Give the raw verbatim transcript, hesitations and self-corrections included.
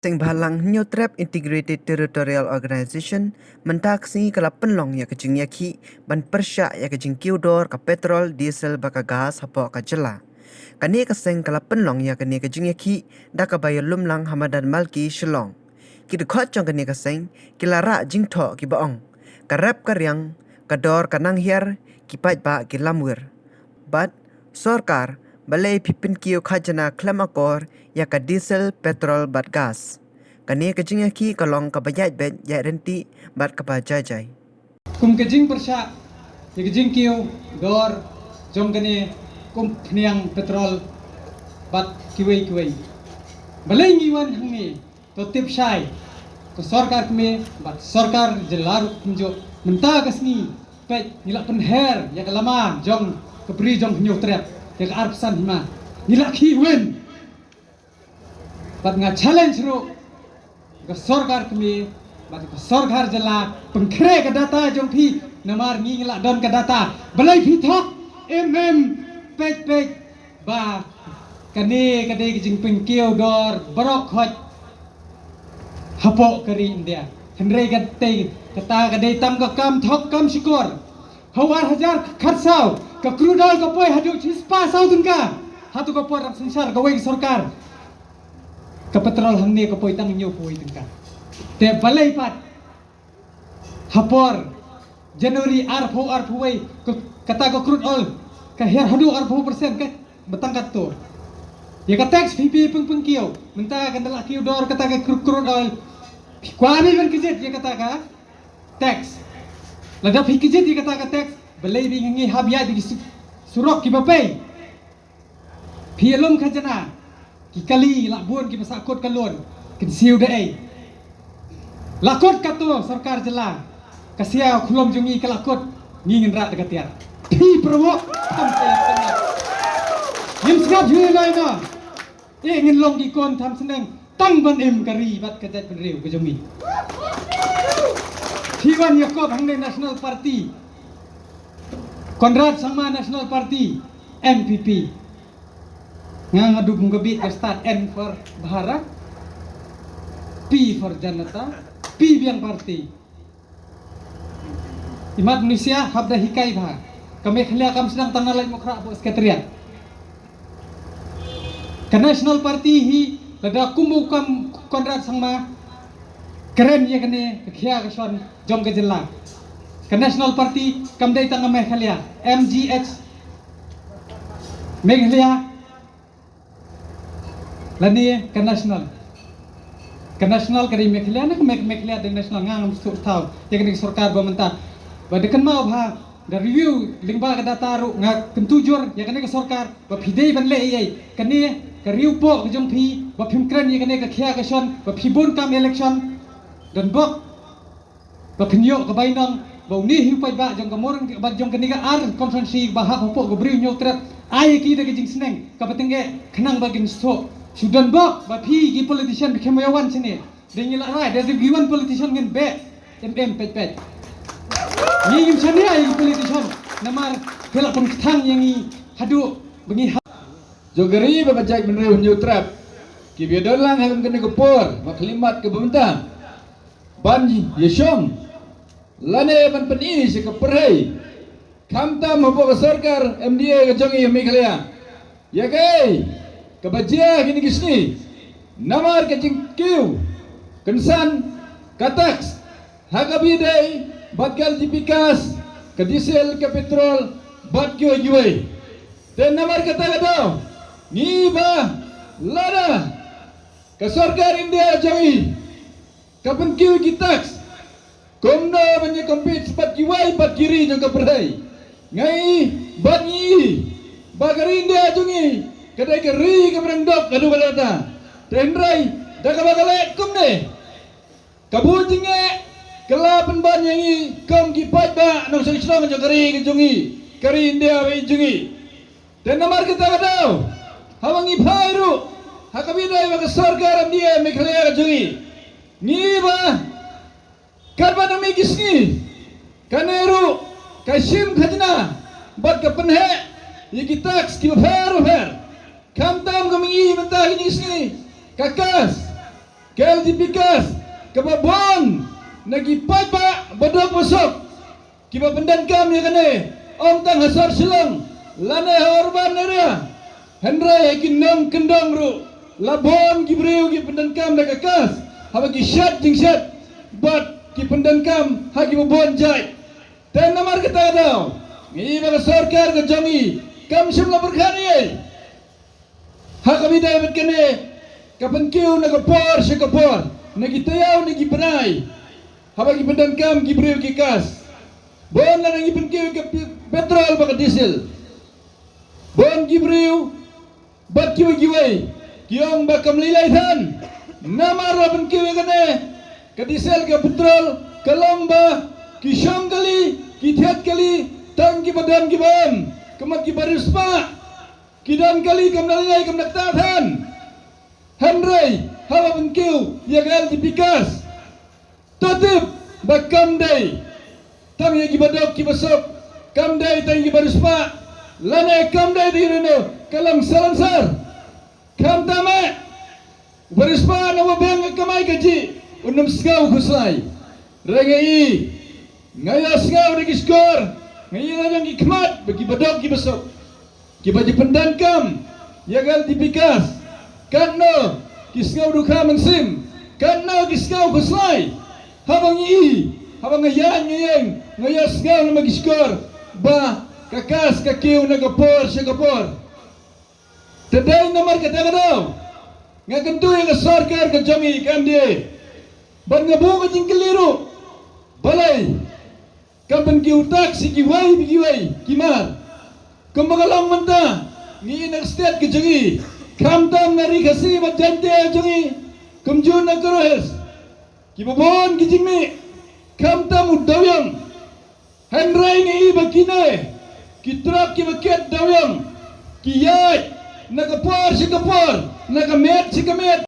Seng Bhalang Hynñiewtrep Integrated Territorial Organization mynta ka sngi ka la pynlong ïa ka jingïakhih ban pyrshah ïa ka jingkiew dor ka petrol, diesel bad ka gas hapoh ka jylla. Kane ka seng ka la pynlong ïa kane ka jingïakhih da kaba ïalum lang ha madan Malki, Shillong. Ki dkhot jong kane ka seng ki la rah jingthoh kiba ong, ka rep ka riang, ka dor ka nang hiar, ki paidbah ki lamwir. Bad, sorkar, balei phi pynkiew khajna khlem akor ïa ka diesel, petrol bad gas? Kane ka jingïakhih ka long kaba ïaid beit ïaid ryntih bad kaba jai jai. Kum ka jingpyrshah ïa ka jingkiew dor jong kane kum khñiang petrol bad kiwei kiwei. Balei ngi wan hangne? To tip shai, ka sorkar kmie bad sorkar jylla ruh kumjuh, mynta ka sngi peit ngi la pynher ïa ka lama jong ka bri jong Hynñiewtrep, ïa ka arphew san hima ngi la khih win. Bad nga challenge ruh ka sorkar kmie bad ka sorkar jylla, pynkhreh ka data jong phi, namar ngi ngi la don ka data. Balei phi thok? Em em, peit peit ba kane ka dei ka jingpynkiew dor baroh khoit hapoh ka ri India. Hynrei ka tei kata ka dei tang ka kam thok kam shukor. Ha u ar hajar khatsaw ka crude oil ka poi haduh shispah saw tyngka. Hato ka por dang synshar kawei ka sorkar? Ka petrol hangne ka poi tang hynñiewphew tyngka. Te balei pat ha por January arphew arphew wei, ka, kata ka crude oil ka hiar haduh arphew percent, ka ba tang katto? Ïa ka tax phi phi pynpynkiew, mynta ka da la kiew dor kata ka cru-, crude oil. Phi kwah ban kjit ïa kata ka tax? Lada phi kjit ïa kata ka tax, balei ba ngi hap ïaid da ki su-, surok kiba pei? Phi ïalum khajna, ki kali la bun kiba sahkut ka loan, kin siew da ei? La kut katto sorkar jylla, ka sia khlem jong ngi ka la kut, ngi ngin rah da ka tiar. Phi pyrwok, tham te. Ngim sngap jui lai na. Eh, ngin long ki khun tham sneng tang ban im ka ri bad ka jaitbynriew ka jong ngi. Phi wan ïakop hangne National Party, Conrad Sangma National Party, N P P. Nga nga dup ka bit ka start, N for Bharat, P for Janata, P biang party. Imat Nusia hap da hikai bha. Ka Meghalaya kam sdang tang na Laitumkhrah hapoh Secretariat. Ka National Party hi lada kum u kam Conrad Sangma kren ïa kane ka khia ka shon jong ka jylla. Ka National Party kam dei tang ka Meghalaya, M G H Meghalaya, lane ka National. Ka National ka dei Meghalaya, ne ka Meg-, Meghalaya dei National, nga ngam sngewthuh thaw ïa kane ka sorkar ba mynta. Ba da kynmaw bha, da review lyngba ka data ruh, nga kyntu jur ïa kane ka sorkar ba phi dei ban leh ei ei. Kane ka riewpoh ka jong phi ba phim kren ïa kane ka khia ka shon, ba phi bun kam election, don bok ba phin ïoh ka bainong ba une u paidbah jong ka Mawryngkneng bad jong kane ka ar constituency ba hap hapoh ka bri u Hynñiewtrep, ai ïa ki da ka jingsneng kaba tyngeh khnang ba kin sngewthuh. Shu don bok ba phi ki politician ba kham ïa wan shane. Dei ngi la rai, da ki wan politician ngin beh em em peit peit. Ngi ngim shaniah ïa ki politician namar phi la pynkthang ïa ngi haduh ba ngi ha jong ka ri bad ka jaitbynriew Hynñiewtrep. Kiba ïadon lang ha kane ka por ba khyllipmat kaba mynta ban ïashong lane ban pyni sha ka pyrthei, khamtam hapoh ka sorkar M D A ka jong i ha Meghalaya, ïa kaei kaba jia kine ki sngi. Namar ka jingkiew kynsan ka tax ha kaba ïadei bad ka L P G gas, ka diesel, ka petrol bad kiwei kiwei. Te namar kata ka daw ngi ba lada ka sorkar India jong i ka pynkiew ki tax, kumno ban ïa compete bad kiwei pat ki ri jong ka pyrthei? Ngi bad ngi ba ka ri India jong i ka dei ka ri kaba dang duk haduh katta. Te hynrei da kaba ka leh kumne, ka bun jingeh ka la pynban ïa ngi kum ki paidbah nongshong shnong jong ka ri ka jong i, ka ri India ba i jong i. Te namar kata ka daw, haba ngi phai ruh ha kaba ïadei bad ka sorkar M D A Meghalaya ka jong i, ngi ba katba na mih ki sngi, kane ruh ka shim khajna bad ka pynheh ïa ki tax kiba pher ba pher. Khamtam ka mynta kine ki sngi, ka kas, Ka L D P CAS kaba bun na ki paidbah ba duk ba suk kiba pyndonkam ïa kane, ym tang ha sor Shillong lane ha urban area, hynrei ha ki nongkyndong ruh la bun ki briew ki pyndonkam da ka CAS haba ki shet jingshet bad ki pyndonkam ha kiba bun jait. Te namar kata ka daw ngi ïohi ba ka sorkar ka jong ngi kam shym la pyrkhat ei. Ha kaba ïadei bad kane, ka pynkiew na ka por sha ka por, na ki taïew na ki bnai, haba ki pyndonkam ki briew ki CAS, bun lada ngi pynkiew ka pi- petrol bad ka diesel, bun ki briew bad kiwei kiwei ki ong ba kam lei lei than. Namar la pynkiew ïa kane, ka diesel ka petrol ka long ba ki shong kali ki thied kali tang kiba don kiba em, ka mut kiba riewspah ki don kali kam da lei lei kam da ktah than. Hynrei haba pynkiew ïa ka L D P CAS, to tip ba kam dei tang ïa kiba duk kiba suk, kam dei tang ïa kiba riewspah, lane kam dei tang ïa kino, ka long salonsar. Khamtam eh, uba riewspah na uba biang ka kamai kajih un ym sngew khuslai. Hynrei nga i, nga ïohsngew da ki shkor, nga i na jong ki khmat ba kiba duk kiba suk, kiba ju pyndonkam ïa ka L D P CAS, katno ki sngew dukha mynsiem, katno ki sngew khuslai. Haba ngi i, haba nga ïaid nga ïeng, nga ïohsngew namar ki shkor ba ka CAS ka kiew na ka por sha ka por. Te dei namar kata ka daw nga kyntu ïa ka sorkar ka jong ngi ka M D A bad nga buh ka jingkylli ruh, balei kam pynkiew tax ïa kiwei pa kiwei ki mar? Kumba ka long mynta, ngi na ka state ka jong ngi, khamtam na Ri Khasi bad Jaintia jong ngi, kumjuh na Garo Hills, kiba bun ki jingmih, khamtam u dewiong. Hynrei ngi i ba kine ki trok kiba kit dewiong ki ïaid na ka por sha ka por, na ka miet sha ka miet,